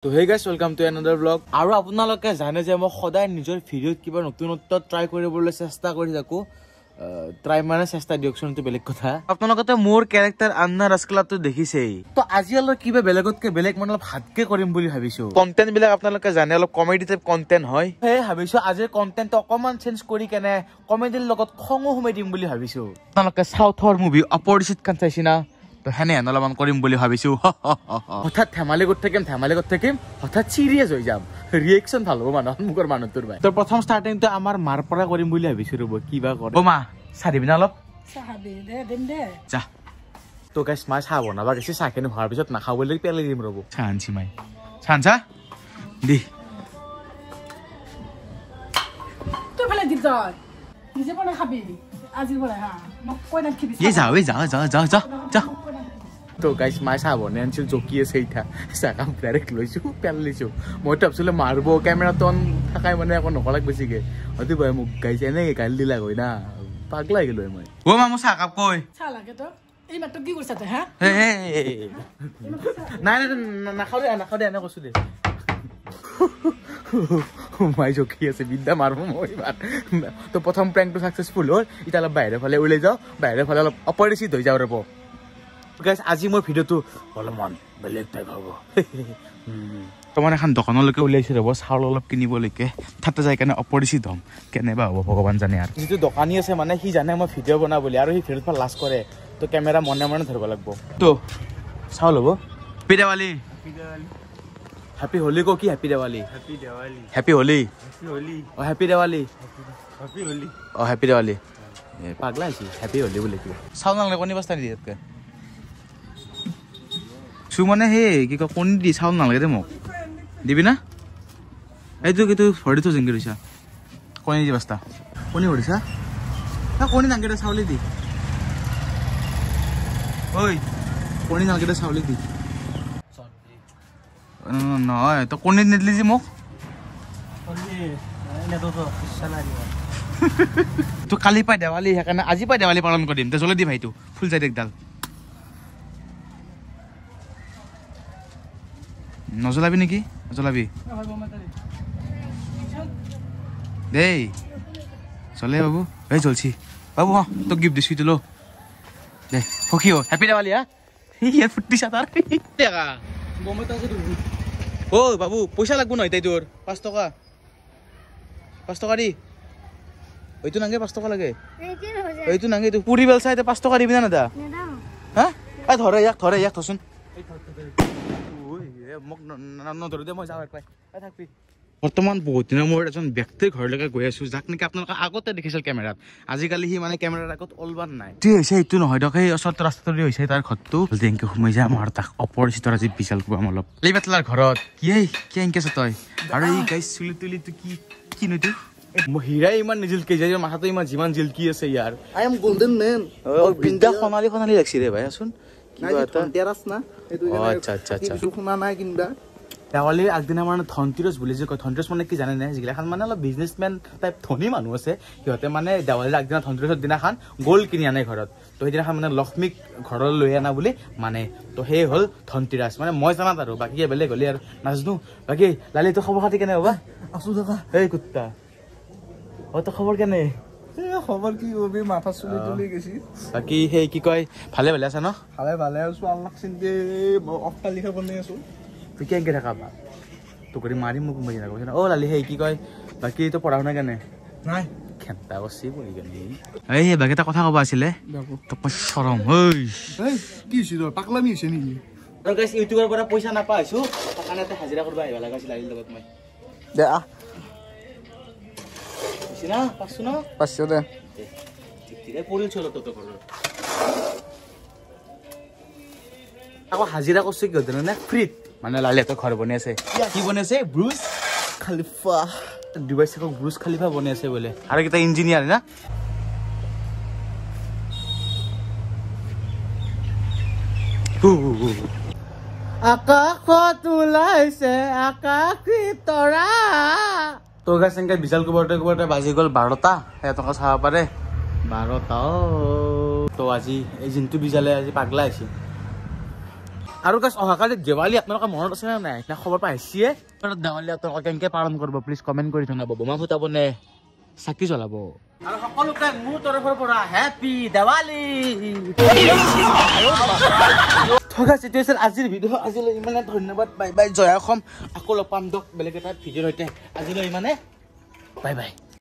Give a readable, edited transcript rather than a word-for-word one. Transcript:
তো hey guys, welcome to another vlog. আৰু আপোনালোকে জানে যে মই সদায় নিজৰ ভিডিঅ'ত কিবা নতুনত্ব ট্ৰাই কৰিবলৈ চেষ্টা কৰি থাকোঁ। ট্ৰাই মানে চেষ্টা দিয়কচোন, এইটো বেলেগ কথা। আপোনালোকে মোৰ কেৰেক্টাৰ আন্না ৰসগোল্লাটো দেখিছেই। তো আজি অলপ কিবা বেলেগতকে বেলেগ মানে অলপ হাতকে কৰিম বুলি ভাবিছো। কণ্টেণ্ট বিলাক আপোনালোকে জানে অলপ কমেডি টাইপ কণ্টেণ্ট হয়, সেয়ে ভাবিছো আজিৰ কণ্টেণ্টটো অকণমান চেঞ্জ কৰি কেনে কমেডিৰ লগত খঙো সোমাই দিম বুলি ভাবিছো। আপোনালোকে চাউথৰ মুভি অপৰিচিত খান চাইছে না, তো সেনে হেন অলপমান কৰিম বুলি ভাবিছো। হঠাৎ ধেমালি কৰি থাকিম, ধেমালি কৰি থাকিম, হঠাৎ চিৰিয়াছ হৈ যাম। ৰিয়েকশ্যন ভাল হ'ব মানুহ সন্মুখৰ মানুহটোৰ। তো প্ৰথম ষ্টাৰ্টিংটো আমাৰ মাৰ পৰা কৰিম বুলি ভাবিছো। ৰ'ব, কিবা কৰে। অ মা, চাহ দিবি না অলপ? যা তো গাইছ, মায়ে চাহ বনাবা গৈছে। চাহখিনি হোৱাৰ পিছত নাখাওঁ বুলি পেলাই দিম। ৰ'ব, চাহ আনছি মাই। চাহ আনছা দি। যা। তো গাইছ, মায়ে চাহ বনাই আনিছিল, জকি আছে এতিয়া। চাহ কাপ ডাইৰেক্ট লৈছোঁ, পেলাই লৈছোঁ। মইতো ভাবছিলোঁ মাৰিব, কেমেৰাটো অন থাকাই মানে একো নকলাক বেছিকে। হয়তো ভাই মোক গাইছে এনেকে গালি দিলাক হয় না, পাগলা হৈ গ'লো মই। অ মা, মোৰ চাহ কাপ কৈ? নাই নাই, নাখাওঁ দে, নাখাওঁ দে, এনে কৈছো দে। মাই জকি আছে, বিদ্যা মাৰব মই ইমান। তো প্ৰথম প্ৰেংকটো ছাকচেছফুল হ'ল। এতিয়া অলপ বাহিৰৰ ফালে ওলাই যাওঁ, বাহিৰৰ ফালে অলপ অপৰিচিত হৈ যাওঁ। ৰ'ব গাইছ, আজি মোৰ ভিডিঅ'টো অলপমান বেলেগ টাইপ হ'ব। বৰ্তমান এখন দোকানলৈকে ওলাইছে। ৰ'ব, চাউল অলপ কিনিবলৈকে তাতে যাই কেনে অপৰিচিত হ'ম। কেনেবা হ'ব ভগৱান জানে। আৰু যিটো দোকানী আছে মানে সি জানে মই ভিডিঅ' বনাওঁ বুলি, আৰু সি ভিডিঅ'ত লাজ কৰে। তো কেমেৰা মনে মনে ধৰিব লাগিব। তো চাউল হ'ব। হেপী দেৱালী, হেপী হোলী ক। কি হেপী দেৱালী? হেপী হোলী। অ হেপী দেৱালী। অ হেপী দেৱালী। পাগলা হৈছে, হেপী হোলী বুলি কিবা। চাউল নালাগে, কণী পাঁচটা নিদিয়ে ইয়াতকে। চু মানে সেই কি কয়, কণী দি চাউল নালাগে দে মোক। দিবি না? এইটো কিন্তু ভৰি থৈ যেনকে দিছা। কণী দি পাঁচটা। কণী ভৰিছা? কণী নালাগে দে, চাউলে দি। ঐ, কণী নালাগে দে, চাউলে দি। নহয়, তই কণী নিদিলি যে মোক। তো কালি পাই দেৱালী, সেইকাৰণে আজি পাই দেৱালী পালন কৰিম। তই জ্বলাই দি ভাইটো, ফুল যাই একডাল। নজ্বলাবি নেকি? নজ্বলাবি দেই। চলে বাবু, এই চলছি বাবু। হা, তোক গিফ্ট দিছো, এইটো ল দে। সখী হ, হেপী দেৱালী। হা, ইয়াৰ ফুৰ্তি চা তাৰ। ঐ বাবু, পইচা লাগব নহয় তাই তোৰ? 5 টকা, 5 টকা দি। এইটো নাংগে, 5 টকা লাগে। এইটো নাংগে, এইটো পুৰি পেলছা। এতিয়া 5 টকা দিবি না দাদা? হা, এই ধৰে ইয়াক, ধৰে ইয়াক, থচোন। মোক নধৰো দে, মই যাওঁ পাই থাকবি। বৰ্তমান বহুত দিনৰ মূৰত এজন ব্যক্তিৰ ঘৰলৈকে গৈ আছো, যাক নেকি আপোনালোকে আগতে দেখিছিল কেমেৰাত। আজিকালি সি মানে কেমেৰাৰ আগত অলবান নাই। এইটো হৈছে, এইটো নহয় দিয়ক, সেই ওচৰত ৰাস্তাটো হৈছে তাৰ ঘৰটো। এনেকে সোমাই যাম আৰু তাক অপৰিচিতৰ আজি বিশাল কোবাম অলপ। এই পেটলাৰ ঘৰত কি কি এনেকে আছ তই? আৰু এই গাইছ, চুলি তুলিটো কি কি নইটো? হীৰাই ইমান নিজিলকি যায়, মাথাটো ইমান যিমান জিলকি আছে ইয়াৰ। I am golden man. বিদ্যা সোণালী সোণালী লাগছি ৰে ভাই। আচোন। আচ্ছা আচ্ছা আচ্ছা, শুনা নাই কিবা। দেৱালীৰ আগদিনা মানে ধনতিৰস বুলি যে কয়, ধনতিৰস মানে কি জানে নে? যিগিলাখান মানে অলপ বিজনেছমেন টাইপ ধনী মানুহ আছে, সিহঁতে মানে দেৱালীৰ আগদিনা ধনতিৰসৰ দিনাখন গ'ল্ড কিনি আনে ঘৰত। তো সেইদিনাখন মানে লক্ষ্মীক ঘৰলৈ লৈ আনা বুলি মানে। তো সেই হ'ল ধনতিৰাজ মানে, মই জনাত আৰু বাকী বেলেগ হ'লে আৰু নাজানো। বাকী লালি, তোৰ খবৰ খাতি কেনে হ'বা? আছো দাদা। এই কুত্তা, অ তোৰ খবৰ কেনে? খবৰ কি কবি, মাথা চুলি তুলি গৈছি। বাকী সেই কি কয়, ভালে ভালে আছা ন? ভালে ভালে আছো, আল্লাহ চিন্তে। অট্টালিকা বনাই আছো। তুই কেনেকে থাকা বা তোক কৰি মাৰিম মোক কোনোবাই কৈছে। অ লালি, সেই কি কয়, বাকী তো পঢ়া শুনা কেনে? নাই খেন্তা কৰছি পঢ়ি কেনে। এই বাকী এটা কথা ক'ব আছিলে তোক, মই চৰম ঐ। কি হৈছে তোৰ? পাগলামি হৈছে নেকি? আৰু গাইছ, ইউটিউবৰ পৰা পইচা নাপা হৈছো, সেইকাৰণে এটা হাজিৰা কৰিব আহিব লগা হৈছিল লালিৰ লগত মই। দে আহ। হৈছে না? পাইছো ন? পাইছো দে। ঠিক পৰিল চল তত ঘৰৰ। আকৌ হাজিৰা কৰছো কি জানে? ফ্ৰীত মানে লালিহঁতৰ ঘৰ বনাই আছে। কি বনাই আছে? ব্ৰুজ খালিফা। ডুবাই চাকক ব্ৰুজ খালিফা বনাই আছে বোলে। আৰু কেইটা ইঞ্জিনিয়াৰ না। আকাশত ওলাইছে আকাশী তৰা। তো গাইছ, এনেকে বিশাল কোবাৰতে কোবাৰতে বাজি গ'ল 12টা। সেই টকা চাব পাৰে 12টা। তো আজি এই যোনটো বিজালে আজি পাগলা হৈছে। আৰু গাইছ অহাকালি দেৱালী, আপোনালোকৰ মনত আছে নে নাই না খবৰ পাইছিয়ে? দেৱালী আপোনালোকে কেনেকৈ পালন কৰিব প্লিজ কমেণ্ট কৰি জনাব। বোমা ফুটাব নে চাকি জ্বলাব? আৰু সকলোকে মোৰ তৰফৰ পৰা হেপী দেৱালী। থকা চিটুৱেশ্যন আজিৰ ভিডিঅ' আজিলৈ ইমানে। ধন্যবাদ, বাই বাই, জয় অসম। আকৌ লগ পাম দিয়ক বেলেগ এটা ভিডিঅ'ৰ সৈতে। আজিলৈ ইমানে, বাই বাই।